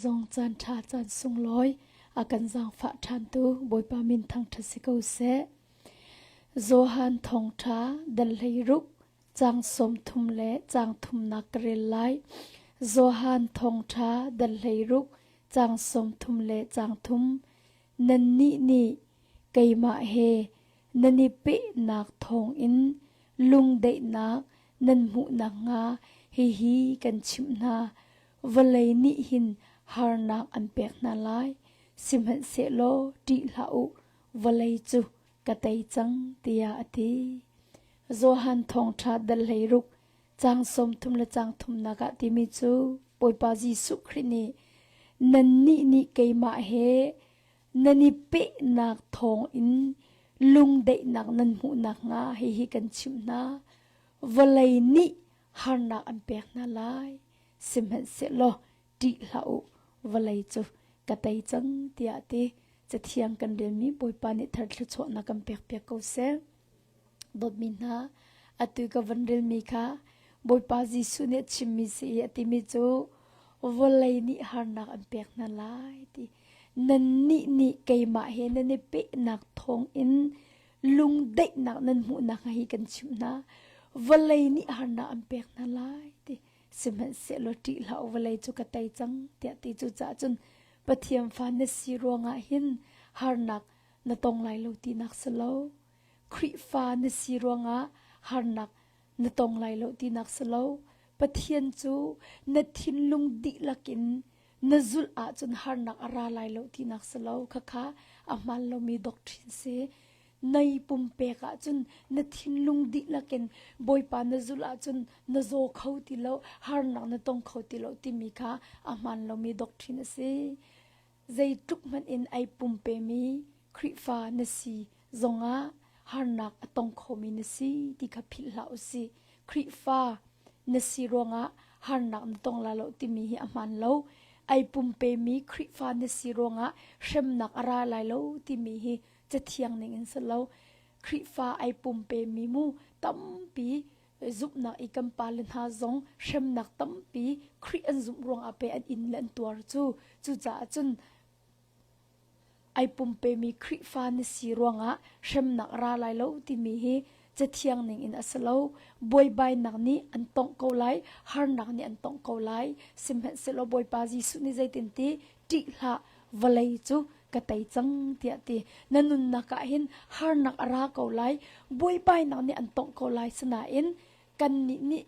Zong caan ṭha caan sunglawi a kan zaangfah ṭhantu Bawipa min thangṭhat si ko seh. Johan thawngṭha dal 16 caang 30 le caang thumnak ka rel lai. Johan thawngṭha dal 16 caang 30 le caang thum Nannih nih keimah he nan i pehnak thawngin lungdaihnak nan hmuh nakhnga hihi kan chimh hna. Vawlei nih hin harnak an pek hna lai, sihmanhsehlaw ṭih hlah u, vawlei cu ka tei cang, tiah a ti. Johan Thawngṭha dal 16 caang 30 le caang thumnak ah timi cu Bawipa Jesuh Khrih nih nannih nih keimah he nan i pehnak thawngin lungdaihnak nan hmuh nakhnga hihi kan chimh hna. Vawlei nih harnak an pek hna lai, sihmanhsehlaw ṭih hlah u, vawlei cu ka tei cang tiah a ti. Cathiang kan relmi Bawipa nih thar thluachuahnak kan pekpiak ko seh. Dawtmi hna, atu ka van relmi kha Bawipa Jesuh nih a chimmi si i a timi cu vawlei nih harnak an pek hna lai ti. Nannih nih keimah he nan i pehnak thawngin lungdaihnak nan hmuhnak hi kan chimh hna. Vawlei nih harnak an pek hna lai ti. Sihmanhsehlaw ṭih hlah u vawlei cu ka tei cang tiah ti cu caah cun Pathian fa na si ruangah hin harnak na tong lai lo tinak si lo. Khrihfa na si ruangah harnak na tong lai lo tinak si lo. Pathian cu na thinlung dihlak in na zulh ahcun harnak a ra lai lo tinak si lo. Khakha a hmaan lomi doctrine si. Nai pumpek ahcun na thinlung dihlak in Bawipa na zulh ahcun na zaw kho ti lo, harnak na tong kho ti lo timi kha a hmaan lomi doctrine a si. Zeitluk hmanh in ai pumpemi Khrihfa na si zongah harnak a tong khomi na si ti kha philh hlah u sih. Khrihfa na si ruangah harnak na tong la lo timi hi a hmaan lo. Ai pumpemi Khrihfa na si ruangah hremnak a ra lai lo timi hi cathiang ning in si lo. Khrihfa ai pumpemi mu tampi zumhnak i kan pale hna zong hremnak tampi Khrih an zumh ruangah pe an in le an tuar cu. Cucaah cun ai pumpemi Khrihfa na si ruangah hremnak ra lai lo timi hi cathiang ning in a si lo. Buaibainak nih an tongh ko lai, harnak nih an tongh ko lai. Sihmanhsehlaw Bawipa Jesuh nih zeitinti ṭih hlah, vawlei cu ka tei cang tiah ti. Na nunnak ah hin harnak a ra ko lai, buaibainak nih an tongh ko lai. Sinain kannih nih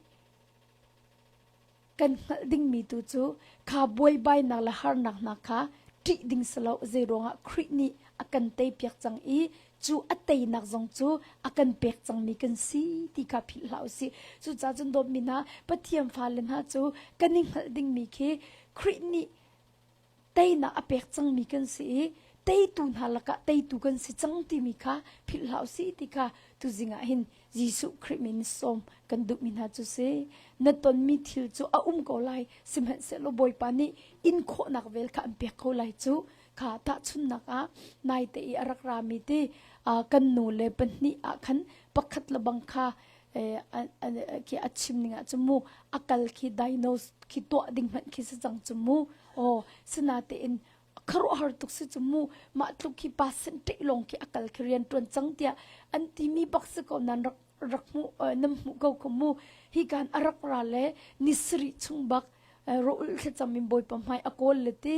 kan hngalh dingmi tu cu kha buaibainak le harnak hna kha ṭih ding si lo zei ruangah Khrih nih a kan teipiak cang i cu a teinak zong cu a kan pek cangmi kan si ti kha philh hlah u sih. Cucaah cun dawtmi hna Pathian fale hna cu kan i hngalh dingmi khi Khrih nih teinak a pek cangmi kan si i teitu hna lakah teitu kan si cang timi kha philh hlah usih ti kha tuzing ah hin Jesuh Khrih min sawm kan duhmi hna cu si na tonmi thil cu a um ko lai sihmanhsehlaw Bawipa nih in khawhnak vel kha an pek ko lai cu kha tahchunnak ah naite i a rak rami ti kan nu le pahnih ah khan pakhat le bang kha khi a chim ning ah cu mu a kal khi diagnose khi tuah ding hmanh khi si cang cu mu aw sinatein khuaruahhar tuk si cu mu mah tluk khi percentage lawng khi a kal khi rian tuan cang tiah an timi bak si ko nan rak rak hmuh nam hmuh ko ko mu hi kan a rak ra le ni sarih chung bak ro ul thlacam in bawipa hmai a kawl le ti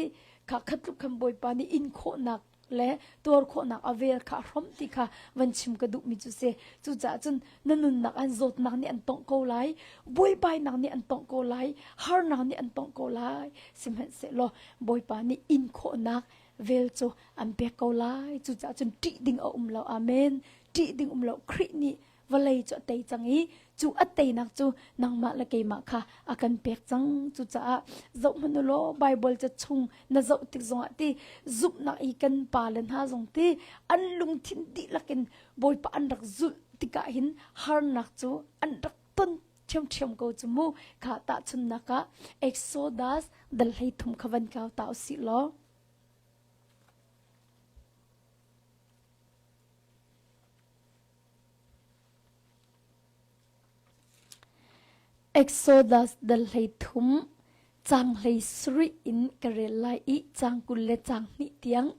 kha khatluk khan bawipa nih in khawhnak le tuar khawhnak a vel kha hrom ti kha van chim ka duhmi cu si cucaah cun na nunnak an zawtnak nih an tongh ko lai buaibainak nih an tongh ko lai harnak nih an tongh ko lai sihmanhsehlaw bawipa nih in khawhnak vel cu an pek ko lai cucaah cun ṭih ding a um lo amen ṭih ding um lo Khrih nih vawlei cu a tei cang i cu a teinak cu nangmah le keimah kha a kan pek cang cucaah zoh hmanh u law Bible ca chung na zoh tik zongah ti zumhnak i kan pa le hna zong ti an lungthin dihlak in Bawipa an rak zulh tikah hin harnak cu an rak ton ṭhiamṭhiam ko cu mu kha tahchunnak ah Exodus dal 13 kha van kau ta usih law Exodus dal 13. Caang 17 in ka rel lai i caang 22 tiang.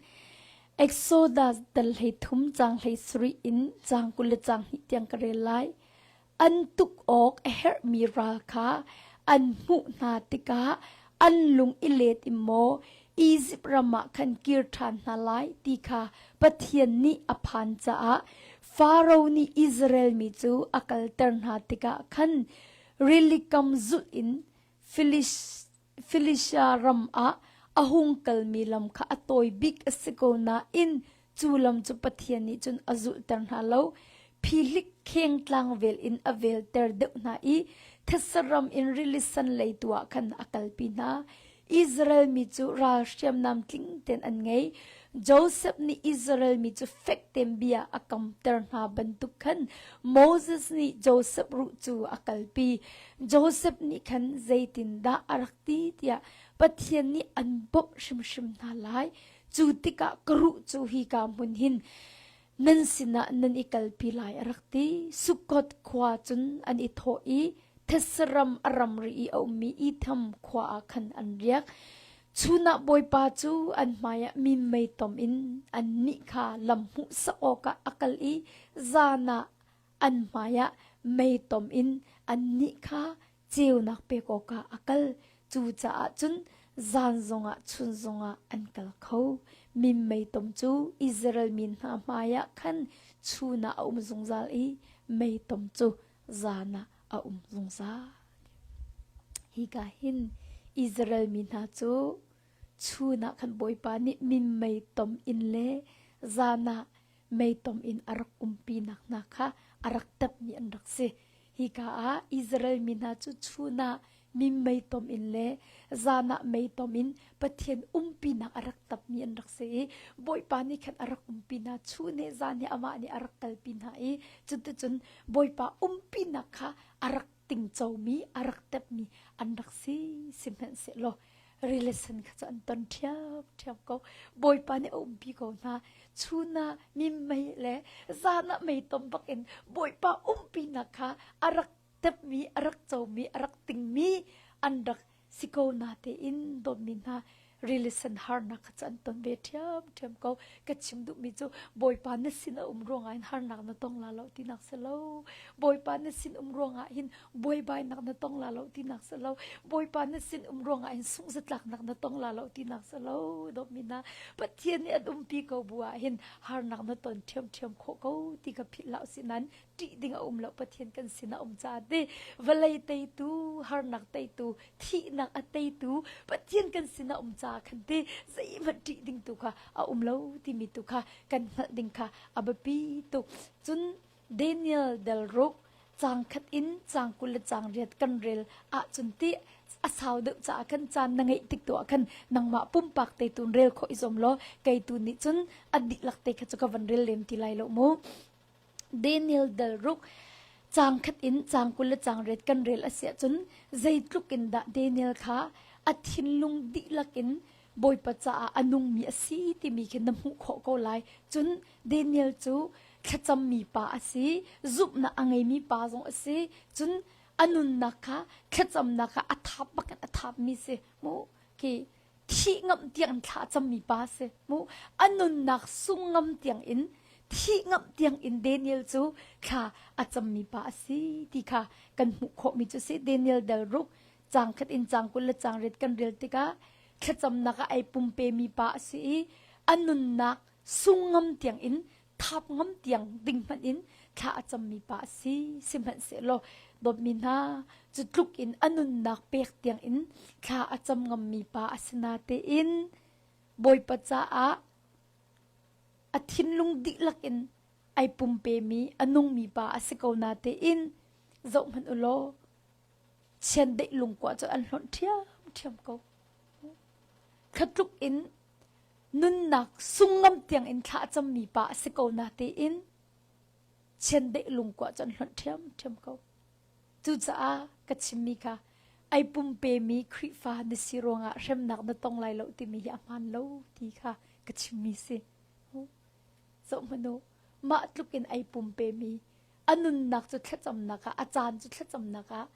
Exodus dal 33 caang 17 in caang 22 tiang ka rel lai. An tuk awk a herhmi ral kha an hmuh hna tikah an lung i let in maw Izipt ram ah khan kir ṭhan hna lai ti kha Pathian nih a phan caah Faro nih Israel mi cu a kalter hna tikah khan rili kam zulh in Filistia ram ah a hung kalmi lam kha a tawi bik a si ko nain cu lam cu Pathian nih cun a zulhter hna lo. Phihlik kheng tlangvel in a velter deuh hna i thetse ram in rili san lei tu ah khan a kalpi hna. Israel mi cu ral hriamnam tling tein an ngei. Josef nih Israel mi cu fek tein bia a kamter hna bantuk khan Moses nih Josef ruh cu a kalpi. Josef nih khan zeitindah a rak ti tiah Pathian nih an bawmh hrimhrim hna lai. Cu tikah ka ruh cu hika hmun hin nan sinah nan i kalpi lai a rak ti. Sukkoth khua cun an i thawh i thetse ram a ramri i a ummi Etham khua ah khan an riak. Chun ah Bawipa cu an hmaiah minmei tom in annih kha lam hmuhsak awkah a kal i zan ah an hmaiah mei tom in annih kha ceunak pek awkah a kal. Cucaah cun zan zongah chun zongah an kal kho. Minmei tom cu Israel mi hna hmaiah khan chun ah a um zungzal i mei tom cu zan ah a um zungzal. Hika hin Israel mi hna cu chun ah khan Bawipa nih minmei tom in le zan ah meitom in a rak umpinak hna kha a rak tepmi an rak si. Hika ah Israel mi hna cu chun ah mi meitom in le zan ah meitom in Pathian umpinak a rak tapmi an rak si i Bawipa nih khan a rak umpi hna chun he zan he amah nih a rak kalpi hna i cuticun Bawipa umpinak kha a rak tingcomi a rak tepmi an rak si sihmanhsehlaw rilisen kha cu an ton ṭhiamṭhiam ko. Bawipa nih a umpi ko hna. Chun ah minmei le zan ah meitom bakin Bawipa umpinak kha a rak tepmi, a rak comi, a rak tingmi an rak si ko natein dawtmi hna rilisen harnak kha cu an ton ve ṭhiamṭhiam ko. Ka chim duhmi cu Bawipa na sin a um ruangah hin harnak na tong la lo tinak si lo. Bawipa na sin um ruangah hin buaibainak na tong la lo tinak si lo. Bawipa na sin um ruangah hin sunghzatlaknak na tong la lo tinak si lo. Dawtmi hna, Pathian nih an umpi ko bu ah hin harnak na ton ṭhiamṭhiam khawh ko ti ka philh hlah usih nain ṭih ding a um lo Pathian kan sin a um caah ti vawlei teitu harnak teitu thihnak a teitu Pathian kan sin a um caah khan ti zeihmanh ṭih ding tu kha a um lo timi tu kha kan hngalh ding kha a biapi tuk cun Daniel del ruk caang khat in caang 20 le caang riat kan rel ahcun ti a sau deuh caah khan caan na ngeih tik tu ah khan nangmah pumpak te tun rel khawh i zuam law kei tu nih cun a dihlak te kha cu ka van rel lem ti lai lo mu Daniel dal ruk caang khat in caang 20 le caang riat kan rel a si ahcun zeitluk in dah Daniel kha a thinlung dihlak in Bawipa caah a nungmi a si timi khi na hmuh khawh ko lai. Cun Daniel cu thlacammi pa a si, zumhnak a ngeimi pa zong a si, cun a nunnak kha thlacamnak kha a thap bakin a thapmi si. Mu khi thih ngamh tiang in thla a cammi pa a si mu a nunnak sung ngam tiang in thih ngamh tiang in Daniel cu thla a cammi pa a si ti kha kan hmuh khawhmi cu si Daniel dal ruk caang khat in caang 20 le caang riat kan rel tikah thlacamnak ah ai pumpemi pa a si i a nunnak sung ngam tiang in thap ngam tiang ding hmanh in thla a cammi pa a si sihmanhsehlaw dawtmi hna cu tluk in a nunnak pek tiang in thla a cam ngammi pa a si natein Bawipa caah a thinlung dihlak in ai pumpemi a nungmi pa a si ko natein zoh hmanh u law chiandeih lungkua cu an hlonh ṭhiamṭhiam ko thlatluk in nunnak sungngam tiang in thla a cammi pa a si ko na tiin chiandeih lungkua cu an hlonh ṭhiamṭhiam ko. Cucaah ka chimmi kha ai pumpemi Khrihfa na si ruangah hremnak na tong lai lo timi hi a hmaan lo ti kha ka chimmi si. Zoh hmanh u, mah tluk in ai pumpemi a nunnak cu thlacamnak ah, a caan cu thlacamnak ah.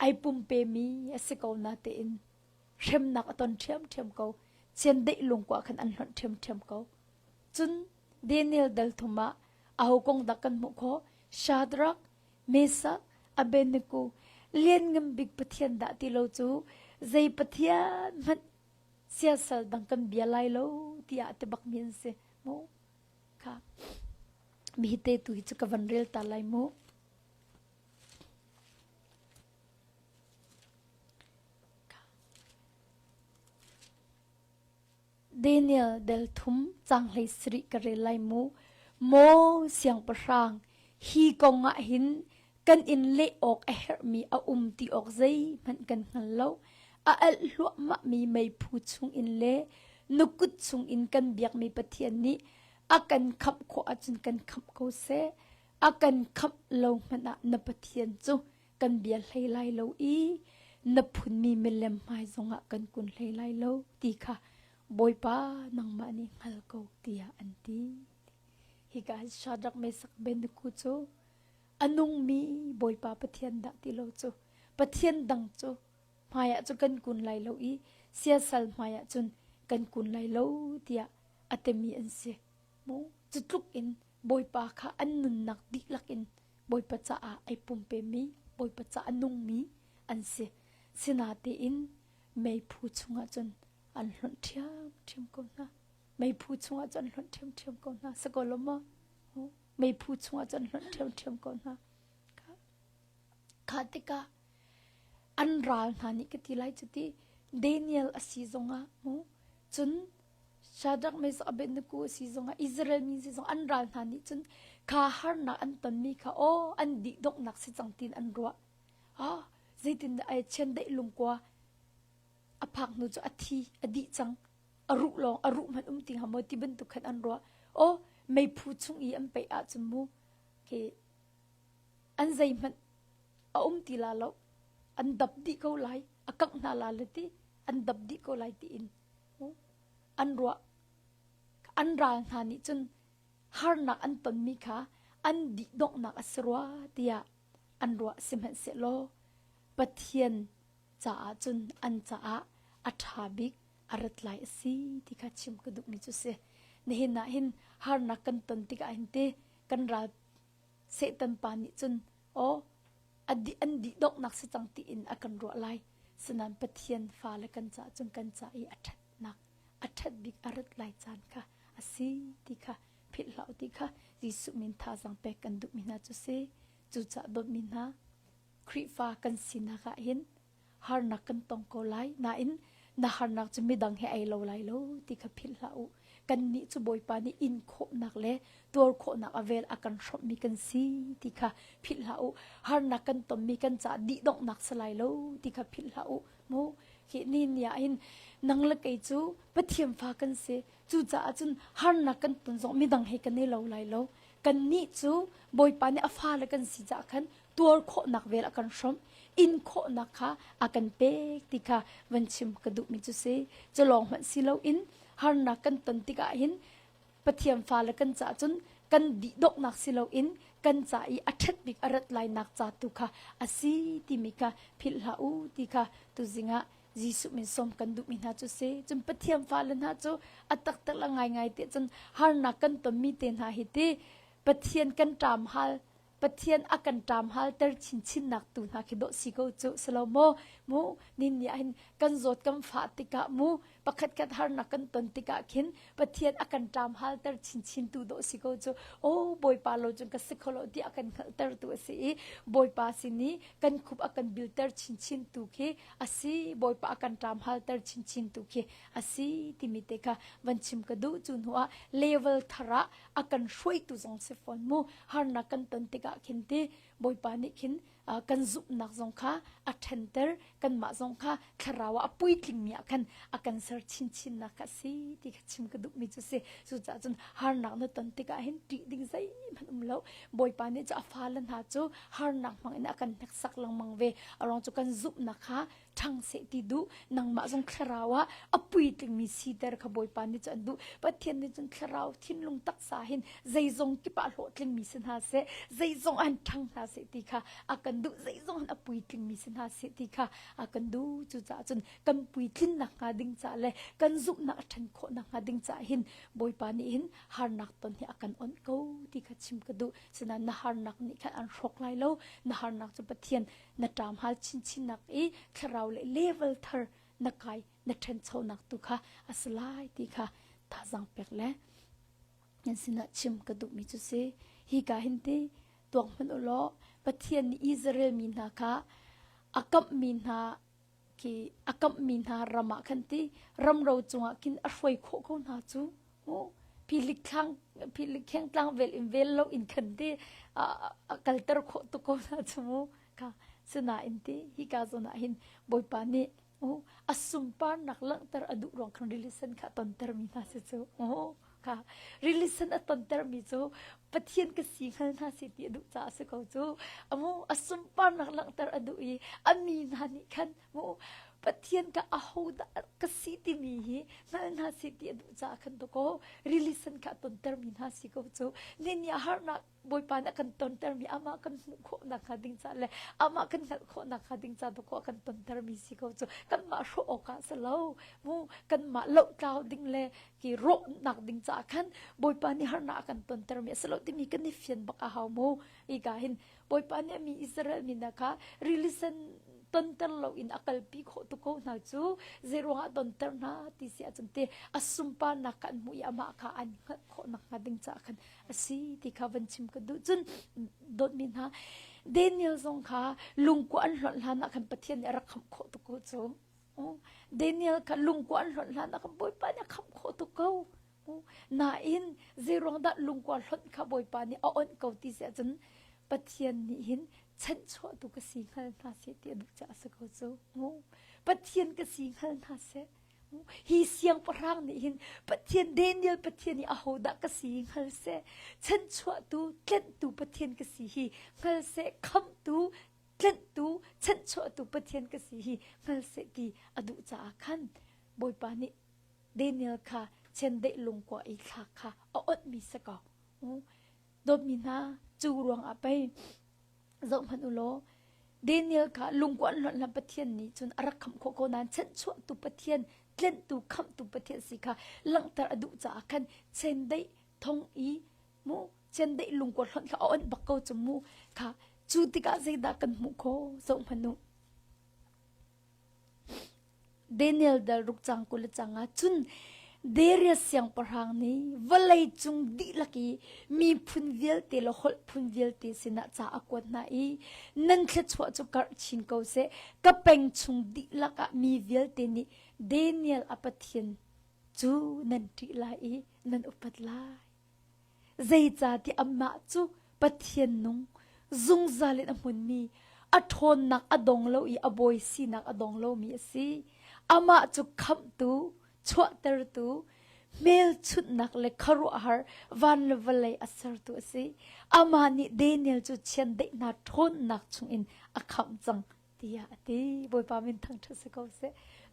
Ai pumpemi a si ko na tein hremnak a ton ṭhiamṭhiam ko. Chiandeih lungkua khan an hlonh ṭhiamṭhiam ko. Cun Daniel dal thum ah aho kong dah kan hmuh khawh? Shadrach, Meshach, Abednego, lianngan bik Pathian dah ti lo cu zei Pathian hmanh siasal dang kan bia lai lo tiah a ti bakmi an si. Mu kha mi te tu hi cu ka van rel ta lai mu. Daniel del thum cang hlei sarih ka rel lai mu. Maw siangpahrang, hi kong ah hin kan in leh awk a herhmi a um ti awk zeihmanh kan hngal lo. A alh hluahmahmi meiphu chungin le na kut chungin kan biakmi Pathian nih a kan khamh khawh ahcun kan khamh ko seh. A kan khamh lo hmanh ah na Pathian cu kan bia hlei lai lo i na phunmi milem hmai zongah kan kun hlei lai lo ti kha Bawipa nangmah nih hngal ko tiah an ti. Hika hin Shadrach, Meshach, Abednego cu a nungmi Bawipa Pathian dah ti lo cu Pathian dang cu hmaiah cu kan kun lai lo i siasal hmaiah cun kan kun lai lo tiah a timi an si. Mu cu tluk in Bawipa kha an nunnak dihlak in Bawipa caah ai pumpemi, Bawipa caah a nungmi an si. Sinatein meiphu chungah cun an hlonh ṭhiamṭhiam ko hna. Meiphu chungah cun an hlonh ṭhiamṭhiam ko hna. Si ko lo maw? Meiphu chungah cun an hlonh ṭhiamṭhiam ko hna. Kha tikah an ral hna nih ka ti lai cu ti Daniel a si zongah mu cun Shadrach, Meshach, Abednego a si zongah Israel mi si zong an ral hna nih cun kha harnak an tonmi kha aw an dih donghnak si cang tiin an ruah. Ah, zeitindah ai chiandeih lungkua a phak hnu cu a thi a dih cang a ruh lawng a ruh hmanh um ti hnga maw ti bantuk khan an ruah. Aw meiphu chung i an peih ahcun mu khi an zeihmanh a um ti la lo an dap dih ko lai a kangh hna la le ti an dap dih ko lai tiin an ruah. An ral hna nih cun harnak an tonmi kha an dih donghnak a si rua tiah an ruah sihmanhsehlaw Pathian caah cun an caah a ṭha bik a rat lai a si ti kha chim ka duhmi cu si. Nihin ah hin harnak kan ton tikah hin te kan ral Satan pa nih cun aw an dih donghnak si cang tiin a kan ruah lai. Sinain Pathian fale kan caah cun kan ca i a ṭhatnak, a ṭhat bik a rat lai caan kha a si ti kha philh hlah u ti kha Jesuh min thazaang pek kan duhmi hna cu si. Cucaah dawtmi hna, Khrihfa kan sinak ah hin harnak kan tong ko lai nain na harnak cu midang he ei lo lai lo ti kha philh hlah u. Kannih cu Bawipa nih in khawhnak le tuar khawhnak a vel a kan hrawmhmi kan si ti kha philh hlah u. Harnak kan tonmi kan caah dihdonghnak si lai lo ti kha philh hlah u. Mu hi ni ni ah hin nang le kei cu Pathian fa kan si. Cucaah cun harnak kan ton zong midang he kan i lo lai lo. Kannih cu Bawipa nih a fale kan si caah khan tuar khawhnak vel a kan hrawmh in khawhnak kha a kan pek ti kha van chim ka duhmi cu si cu lawng hmanh si loin harnak kan ton tikah hin Pathian fale kan caah cun kan dih donghnak si loin kan ca i a ṭhat bik a rat lainak ca tu kha a si timi kha philh hlah u ti kha tuzing ah Jesuh min sawm kan duhmi hna cu si cun Pathian fale hna cu a taktak la ngaingai te cun harnak kan tonmi te hna hi ti Pathian kan ṭam hal Pathian a kan ṭam halter chinchinnak tu hna khi dawh si ko cu silo maw mu nin ni ah hin kan zawt kan fah tikah mu pakhat khat harnak kan ton tikah khin Pathian a kan ṭam halter chinchin tu dawh si ko cu o Bawipa lo cun ka si kho lo ti a kan hngalhter tu a si i Bawipa sin i kan khup a kan bilter chinchin tu khi a si Bawipa a kan ṭam halter chinchin tu khi a si timi te kha van chim ka duh cu hnu ah level thar ah a kan hruaitu zong si fawn mu harnak kan ton tikah khin ti Bawipa nih khin kan zumhnak zong kha a ṭhenter kanmah zong kha thlarau ah a puitlingmi ah khan a kan ser chinchinnak kha si ti kha chim ka duhmi cu si cucaah cun harnak na ton tikah hin ṭih ding zeihmanh um lo Bawipa nih cu a fale hna cu harnak hmang in a kan hneksak lengmang ve a ruang cu kan zumhnak kha. Ṭhang seh ti duh. Nangmah zong thlarau ah a puitlingmi siter kha Bawipa nih cun an duh. Pathian nih cun thlarau thinlung taksa hin zeizong kip ah hlawhtlingmi si hna seh, zeizong an ṭhang hna seh ti kha a kan duh. Zeizong an a puitlingmi si hna seh ti kha a kan duh. Cucaah cun kan puitlin nakhnga ding ca le kan zumhnak a ṭhan khawh nakhnga ding caah hin Bawipa nih hin harnak ton hi a kan onh ko ti kha chim ka duh. Sinain na harnak nih khan an hrawk lai lo. Na harnak cu Pathian na ṭam hal chinchinnak i thlarau le level thar na kai na ṭhenchonak tu kha a si lai ti kha thazaang pek le nan sinah chim ka duhmi cu si. Hi ka hin ti tuak hmanh u law Pathian nih Israel mi hna kha a kamhmi hna khi a kamhmi hna ram ah khan ti ramro cungah khin a hruai khawh ko hna cu philik thlang philik khengtlang vel in vel lo in khan ti a kalter khawh tuk ko hna cu mu kha sinain ti hika zawn ah hin bawipa nih a sunparnak langhter a duh ruang khan rili sen kha tonter mi hna si cu kha rili sen a tonter mi cu Pathian ka si hngal hna si ti a duh caah a si ko cu amu a sunparnak langhter a duh i a mi hna nih khan mu Pathian ka ahodah ka si timi hi hngal hna si ti a duh caah khan to ko rili sen kha a tonter mi hna si ko cu ni ni harnak Bawipa nih a kan tontermi amah kan hmuh khawh nakhnga ding ca le amah kan hngalh khawh nakhnga ding ca tu a kan tontermi si ko cu kanmah hrawh awkah si lo mu kanmah lohtlau ding le ki rawhnak ding caah khan Bawipa nih harnak a kan tontermi a si lo timi kan i fian bak a hau mu ika hin Bawipa nih mi Israel mi hna kha rili sen tonter lo in a kalpi khawh tu ko hna cu zeiruangah tonter hna ti si ahcun te a sunparnak kha an hmuh i amah kha an hngalh khawh nakhnga ding caah khan a si ti kha van chim ka duh cun dawtmi hna Daniel zong kha lungkua an hlonh hlan ah khan Pathian nih a rak khamh khawh tuk ko cu Daniel kha lungkua an hlonh hlan ah khan Bawipa nih a khamh khawh tuk ko nain zeiruang dah lungkua hlonh kha Bawipa nih a onh ko ti si ahcun Pathian nih hin chanhchuahtu ka si hngal hna seh ti a duh caah a si ko cu Pathian ka si hngal hna seh Hi siangpahrang nih hin Pathian Daniel Pathian hi ahodah ka si hngal seh chanchuahtu tlenhtu Pathian ka si hi hngal seh khamhtu tlenhtu chanchuahtu Pathian ka si hi hngal seh ti a duh caah khan Bawipa nih Daniel kha chiandeih lungkua i thlak kha a onhmi si ko. Dawtmi hna cu ruangah pei zohhmanh u law Daniel kha lungkua an hlonh hlan Pathian nih cun a rak khamh khawh ko nain chanhchuahtu Pathian tlenhtu khamhtu Pathian si kha langhter a duh caah khan chendeih thong i mu chendeih lungkua hlonh kha a onh bak ko cu mu kha cu tikah zeidah kan hmuh khawh zohhmanh u Daniel dal ruk cang 20 le cang ah cun Darius siangpahrang nih vawleicung dihlak i miphun vialte le holh phun vialte sinah ca a kuat hna i nan thluachuah cu karh chin ko seh ka peng chung dihlak ah mi vialte nih Daniel a Pathian cu nan ṭih lai i nan upat lai. Zeicahtiah amah cu Pathian nung, zungzal in a hmunmi, a ṭhawnnak a dong lo i a bawi sinak a dong lomi a si. Amah cu khamhtu, chuahtertu, hmelchunhnak le khuaruahhar van le vawlei a sertu a si. Amah nih Daniel cu chiandeih hna ṭhawnnak chungin a khamh cang tiah a ti. Bawipa min thangṭhat si ko seh.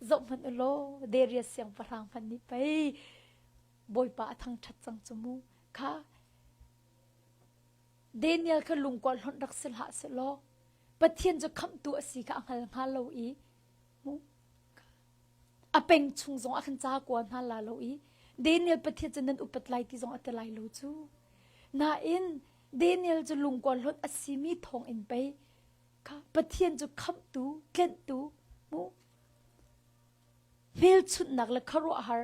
Zohhmanh u law, Darius siangpahrang hmanh nih pei Bawipa a thangṭhat cang cu mu. Kha Daniel kha lungkua hlonh rak si hlah sehlaw Pathian cu khamhtu a si kha a hngal hnga lo i mu a peng chung zong ah khan ca kua hna la lo i Daniel Pathian cu nan upat lai ti zong a ti lai lo cu. Nain Daniel cu lungkua hlonh a simi thawng in pei kha Pathian cu khamhtu, tlenhtu mu hmelchunhnak le khuaruahhar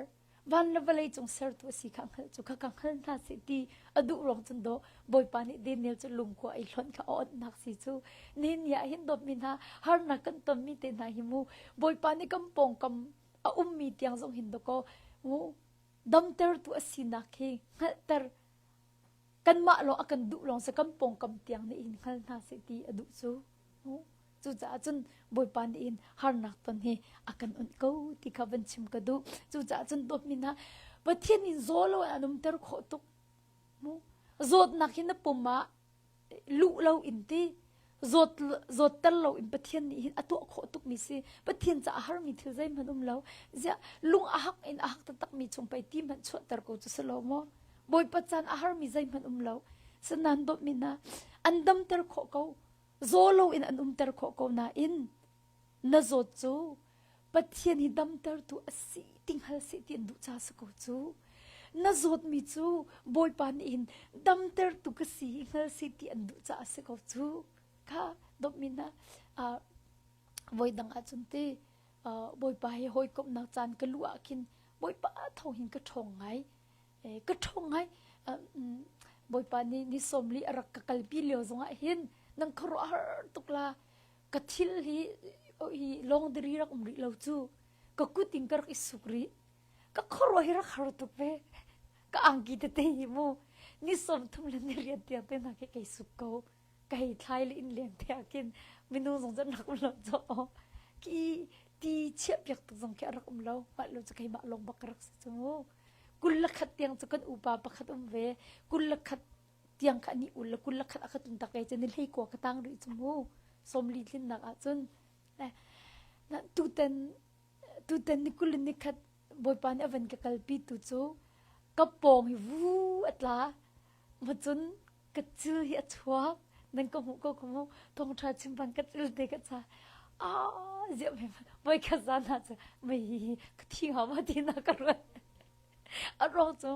van le vawlei cung sertu a si kha hngalh cu kha ka hngal hna seh ti a duh ruang cun dawh Bawipa nih Daniel cu lungkua i hlonh kha a onhnak si cu nihin ni ah hin dawtmi hna harnak kan tonmi te hna hi mu Bawipa nih kan pawngkam a ummi tiang zong hin dawkaw mu damtertu a sinak hi hngalhter kanmah lawng a kan duh lawng si kan pawngkam tiang nih hin hngal hna seh ti a duh cu cucaah cun Bawipa nih hin harnak ton hi a kan onh ko ti kha van chim ka duh cucaah cun dawtmi hna Pathian in zaw lo an umter khawh tuk mu zawtnak hi na pum ah luh lo in ti. Zawt zawtter lo in Pathian nih hin a tuah khawh tukmi si. Pathian caah a harmi thil zeihmanh um lo. Ziah lung a hak in a hak taktakmi chung pei ti hmanh chuahter ko cu si lo maw? Bawipa caan a harmi zeihmanh um lo. Sinain dawtmi hna, an damter khawh ko. Zaw lo in an umter khawh ko nain na zawt cu Pathian hi damtertu a si ti hngal seh ti an duh ca si ko cu. Na zawtmi cu Bawipa nih hin damtertu ka si hi hngal seh ti an duh caah si ko cu. Kha dawtmi hna, uh, voi dang ahcun ti uh, Bawipa he hawikomhnak caan ka luh ah khin Bawipa tho hin ka ṭhawng ngai. Eh, ka ṭhawng ngai. Uh, Bawipa nih ni sawmli a rak ka kalpi lio zongah hin nang khuaruahhar tuk la. Ka thil hi hi lawngdiri rak um rih lo cu ka kut in ka rak i suk rih. Ka khuaruah hi rak har tuk ve. Ka angki tete hi mu ni 30 le ni riat tiang te hna khi kei suk ko. Ka hei thlai le inn leng te ah khin minung zong cu an rak um lo caw. Khi ti chiah piak tuk zong khi a rak um lo. Mah lo cu keimah lawng bak ka rak si cu mu. Kul le khat tiang cu kan upa pakhat um ve. Kul le khat tiang kha ni ul le 21 a ka tlun tak ei cu ni hlei kua ka tang rih cu mu 40 tlinnak ah cun eh tutan tutan ni kul ni khat bawipa nih a van ka kalpi tu cu ka pawng hi vu a tla ma cun ka cil hi a chuak nan ka hmuh ko ka mu thawngtha chim bang ka cil te ka cha a ziah me voi khat zan ha cu mei hi ka thi hnga ma ti na ka ruat a ruang cu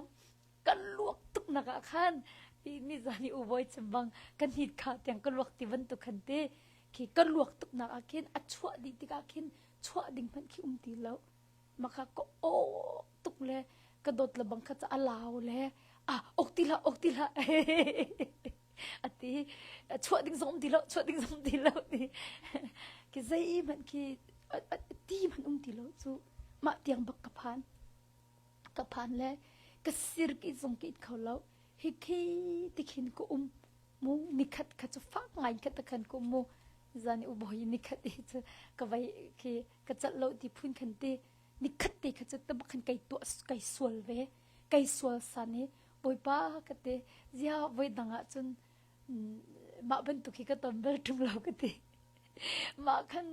kan luak tuk nak ah khan nizan i ubawi chim bang kan hit kha tiang ka luak ti bantuk khan te khi ka luak tuk nak ah khin a chuah dih tikah khin chuah ding hmanh khi um ti lo maka ka aw tuk le ka dawt le bang kha ca a lau le ah ok ti hlah ok ti hlah ati chuah ding zong um ti lo chuah ding zong um ti lo ti ki zei hmanh khi ti hmanh um ti lo cu mah tiang bak ka phan Ka phan le ka sir ki zong ka it kho lo. Hi khi tikhin ka um mu nikhat kha cu fak ngai kha takhan ka um mu zan i ubawi nikhat i cu ka vai khi ka calh lo ti phun khan ti nikhat te kha cu tabak khan kai tuah kai sual ve kai sual san i bawipa ka ti zia voi dang ah cun mah bantuk hi ka ton bal ṭung lo ka ti. Mah khan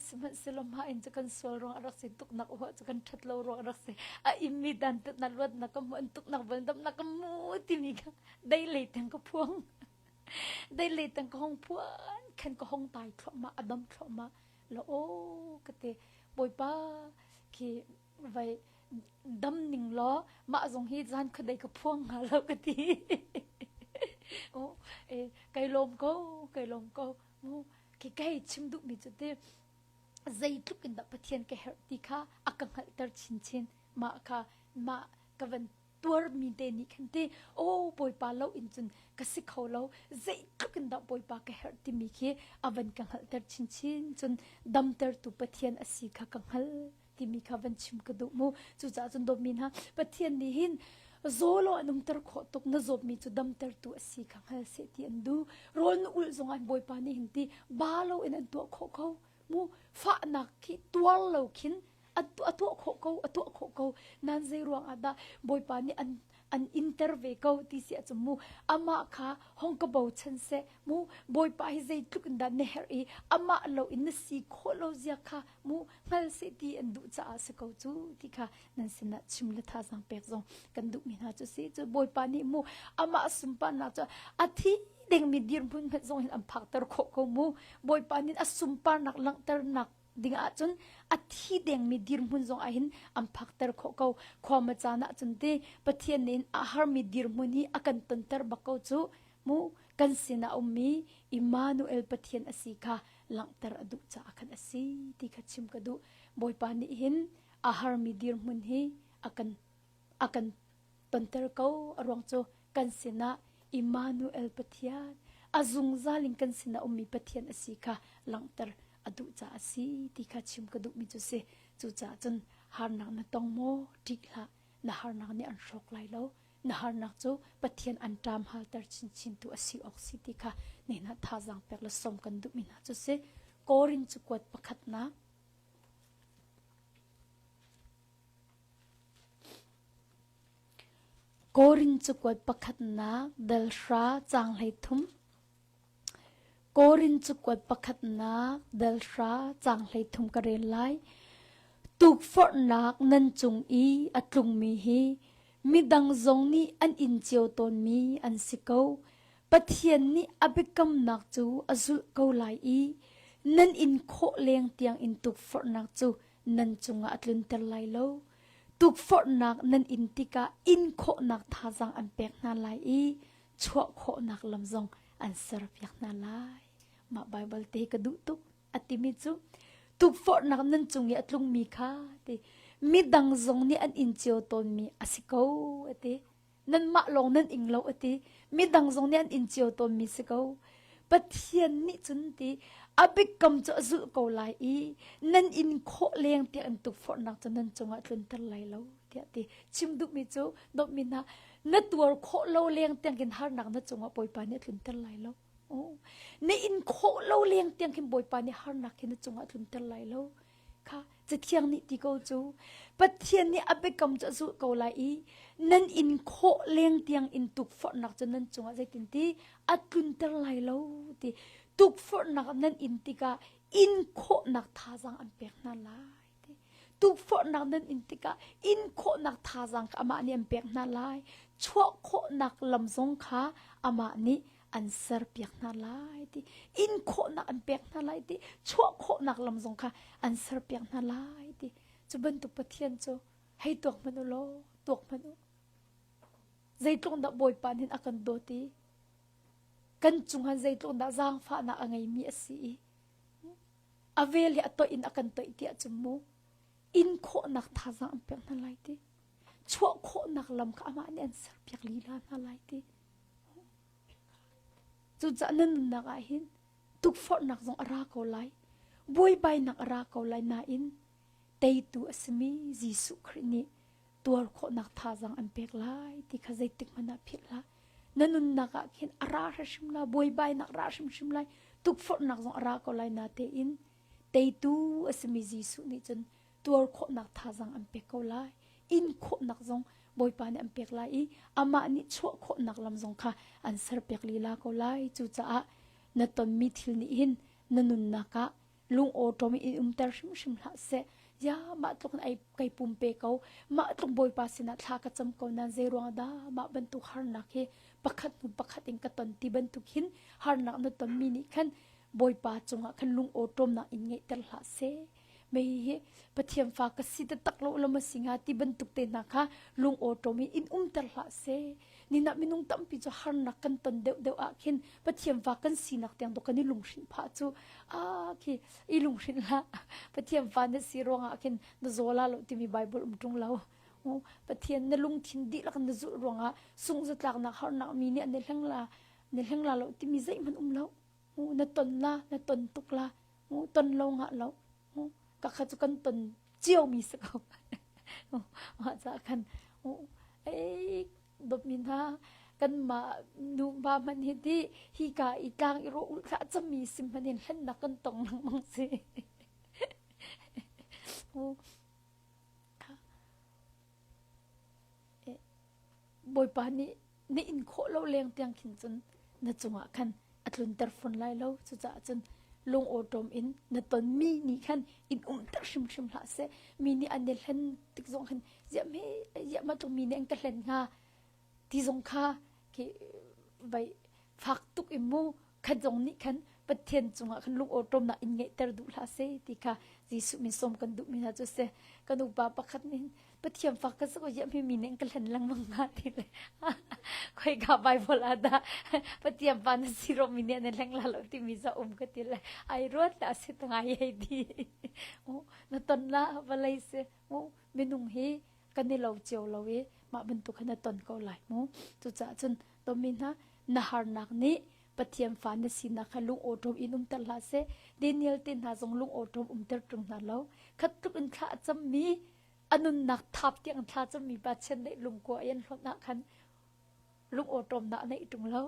sihmanhsehlaw mah in cu kan sual ruang a rak si tuknak uah cu kan ṭhat lo ruang a rak si. A immi dan tutnak luatnak ka hmu an tuknak volndomnak ka mu timi kha dei lei tiang ka phuang. Dei lei tiang ka hong phuan khan ka hong tai thluahmah a dam thluahmah. La aw ka ti Bawipa khi vai dam ning law mah zong hi zan khuadei ka phuang hnga lo ka ti. Oh, eh, kai lawm ko, kai lawm ko. Mu khi kai chim duh mi cu ti zeitluk in dah Pathian ka herh ti kha a ka hngalhter chinchin. Mah kha mah ka van tuarmi te nih khan ti aw Bawipa lo in cun ka si kho lo zeitluk in dah Bawipa ka herh timi khi a van ka hngalhter chinchin cun damtertu Pathian a si kha ka hngal timi kha van chim ka duh mu cucaah cun dawtmi hna Pathian nih hin zaw law an umter khawh tuk na zawtmi cu damtertu a si kha hngal seh ti an duh rawl na ulh zongah Bawipa nih hin ti ba lo in an tuah khawh ko mu fahnak khi tuar lo khin a tuah khawh ko a tuah khawh ko nan zei ruang ah dah Bawipa nih an an inter ve ko ti si ahcun mu amah kha hong ka bochan seh mu Bawipa hi zeitluk in dah na herh i amah lo in na si khawh lo zia kha mu hngal seh ti an duh caah si ko cu ti kha nan sinah chim le thazaang pek zong kan duhmi hna cu si cu Bawipa nih mu amah sunparnak cu a thi dingmi dirhmun hmanh zong hin an phakter khawh ko mu Bawipa nih a sunparnak langhternak ding ahcun a thi dengmi dirhmun zong ah hin an phakter khawh ko khuama caan ahcun ti Pathian nih a harmi dirhmun hi a kan tonter bak ko cu mu kan sinah ummi Immanuel Pathian a si kha langhter a duh caah khan a si ti kha chim ka duh Bawipa nih hin a harmi dirhmun hi a kan a kan tonter ko a ruang cu kan sinah Immanuel Pathian a zungzal in kan sinah ummi Pathian a si kha langhter a duh caah a si ti kha chim ka duhmi cu si cucaah cun harnak na tong maw ṭih hlah na harnak nih an hrawk lai lo na harnak cu Pathian an ṭam halter chinchin tu a si awk si ti kha nihin ah thazaang pek le sawm kan duhmi hna cu si Korin cakuat pakhatnak Korin cakuat pakhatnak dal hra caang 13. Korin cakuat pakhatnak dal hra caang 13 ka rel lai. Tukforhnak nan cung i a tlungmi hi midang zong nih an in cio tawnmi an si ko. Pathian nih a biakamnak cu a zulh ko lai i nan in khawh leng tiang in tukforhnak cu nan cungah a tlunter lai lo. Tukforhnak nan in tikah in khawhnak thazaang an pek hna lai i chuah khawhnak lam zong an serpiak hna lai. Mah Baibal te ka duh tuk a timi cu tukforhnak nan cung i a tlungmi kha ti midang zong nih an in cio tawnmi a si ko a ti. Nanmah lawng nan ing lo a ti. Midang zong nih an in cio tawnmi si ko. Pathian nih cun ti a biakam cu a zulh ko lai i nan in khawh leng tiang in tukforhnak cu nan cungah tlunter lai lo tiah ti. Chim duhmi cu dawtmi hna na tuar khawh lo leng tiang khin harnak na cungah Bawipa nih a tlunter lai lo. Na in khawh lo leng tiang khin Bawipa nih harnak khi na cungah tlunter lai lo. Kha Cathiang nih ti ko cu Pathian nih a biakam cu a zulh ko lai i nan in khawh leng tiang in tukforhnak cu nan cungah zeitin ti a tlunter lai lo ti tukforhnak nan in tikah in khawhnak thazaang an pek hna lai ti tukforhnak nan in tikah in khawhnak thazaang kha amah nih an pek hna lai chuah khawhnak lam zong kha amah nih an serpiak hna lai ti in khawhnak an pek hna lai ti chuah khawhnak lam zong kha an serpiak hna lai ti cu bantuk Pathian cu hei tuak hmanh u law tuak hmanh u zeitluk dah Bawipa nih a kan dawt i kan cungah zeitluk dah zaangfahnak a ngeimi a si i a vel hi a toih in a kan toih tiah cun mu in khawhnak thazaang an pek hna lai ti chuah khawhnak lam kha amah nih an serpiak lila hna lai ti Cucaah na nunnak ah hin tukforhnak zong a ra ko lai, buaibainak a ra ko lai nain teitu a simi Jesuh Khrih nih tuar khawhnak thazaang an pek lai ti kha zeitik hmanh ah philh hlah. Na nunnak ah khin a ra hrimhrim lai, buaibainak ra hrimhrim lai, tukforhnak zong a ra ko lai natein teitu a simi Jesuh nih cun tuar khawhnak thazaang an pek ko lai. In khawhnak zong Bawipa nih an pek lai i amah nih chuah khawhnak lam zong kha an serpiak lila ko lai. Cucaah na tonmi thil nih hin na nunnak ah lung awṭawm in umter hrimhrim hlah seh. Ya mah tluk in ai kai pumpe ko. Mah tluk Bawipa sinah thla ka cam ko nain zei ruang dah mah bantuk harnak hi pakhat hnu pakhat in ka ton ti bantuk hin harnak na tonmi nih khan Bawipa cungah khan lung awṭawmnak in ngeihter hlah seh. Mei hi Pathian fa ka si taktak lo lam a si hnga ti bantuk te hna kha lung awṭawm in in umter hlah seh. Ninah minung tampi cu harnak kan ton deuhdeuh ah khin Pathian fa kan sinak tiang dawh kan i lunghrinh phah cu ah khi i lunghrinh hlah. Pathian fa na si ruangah khin na zaw la lo timi Bible um ṭung lo. Pathian na lungthin dihlak na zulh ruangah sungzatlaknak harnak mi nih an i hleng la na hleng la lo timi zeihmanh um lo. Na ton la na ton tuk la ton lo ngah lo ka kha cu kan ton cio mi si ko mah ca khan ei dawtmi hna kanmah nu pa hmanh hi ti hi ka i tlang i rawh ulh thlah cami sim hmanh in hlennak kan tong lengmang si Bawipa nih na in khawh lo leng tiang khin cun na cungah khan a tlunter fawn lai lo. Cucaah cun lung awṭawm in na tonmi nih khan in umter hrimhrim hlah seh. Mi nih an i hlen tik zong khan ziah hme ziah ma tluk mi nih an ka hlen hnga ti zong kha khi vai fak tuk in mu khat zong nih khan Pathian cungah khan lung awṭawmnak in ngeihter duh hlah seh ti kha Jesuh min sawm kan duhmi hna cu si. Kan upa pakhat nih Pathian fak ka sako ziah mi nih ka hlen lengmang hnga ti le khoika Bible ah dah Pathian pa na si ro mi nih an hleng la lo timi za um ka ti le ai ruat le a si ngai hei di na ton la vawlei si minung hi kan i lo cio lo i mah bantuk khan na ton ko lai mu cucaah cun tomi hna na harnak nih Pathian fa na sinak kha lung awṭawm in umter hlah seh Daniel te hna zong lung awṭawm umter ṭung hna lo khat tluk in thla a cammi a nunnak thap tiang thla cammi pa chiandeih lungkua i an hlonh ah khan lung awṭawmnak a neih ṭung lo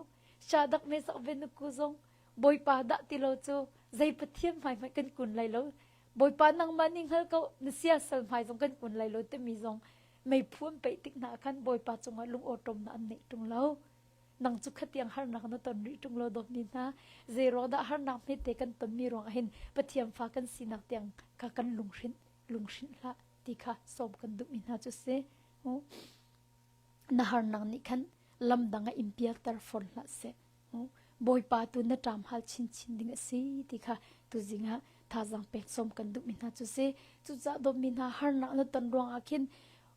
Shadak Mesak Venuku zong Bawipa dah ti lo cu zei Pathian hmai hmanh kan kun lai lo Bawipa nangmah nih hngal ko na siasal hmai zong kan kun lai lo timi zong meiphu an peih tik hna khan Bawipa cungah lung awṭawmnak an neih ṭung lo. Nang cu khatiang harnak na ton rih ṭung lo dawtmi hna. Zei ruang dah harnak hmete kan tonmi ruang ah hin Pathian fa kan sinak tiang kha kan lunghrinh lunghrinh hlah ti kha sawm kan duhmi hna cu si. Na harnak nih khan lamdang ah in pialter fawn hlah seh. Bawipa tu na ṭam hal chinchin ding a si ti kha tuzing ah thazaang pek sawm kan duhmi hna cu si. Cucaah dawtmi hna harnak na ton ruangah khin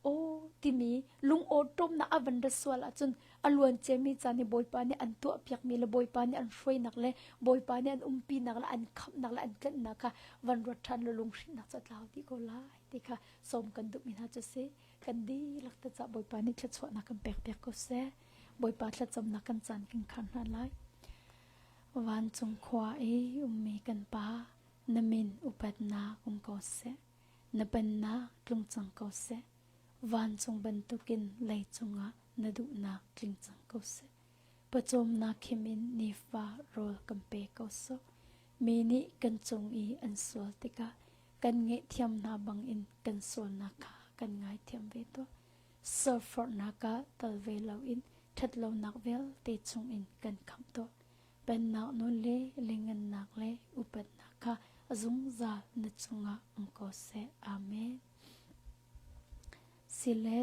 aw timi lungawṭawmnak a van ra sual ahcun a luan ciami caan i Bawipa nih an tuahpiakmi le Bawipa nih an hruainak le Bawipa nih an umpinak le an khamhnak le an tlanhnak kha van ruat ṭhan law lunghrinnak cu a tlau dih ko lai ti kha sawm kan duhmi hna cu si. Kan dihlak te cah Bawipa nih thluachuahnak kan pekpiak ko seh. Bawipa thlacamnak kan caan kan khar hna lai. Vancung khua i ummi kan Pa, na min upatnak um ko seh. Na pennak tlung cang ko seh. Vancung bantukin leicung ah na duhnak tling cang ko seh. Pawcawmnak khim in nifa rawl kan pe ko sawh. Mi nih kan cung i an sual tikah kan ngaihthiam hna bangin kan sualnak kha kan ngaithiam ve tuah. Serforhnak ah tal ve loin ṭhatlonak vialte chungin kan khamh tuah. Pennak nawl le lengannak le upatnak kha a zungzal na cungah um ko seh. Amen. Sile.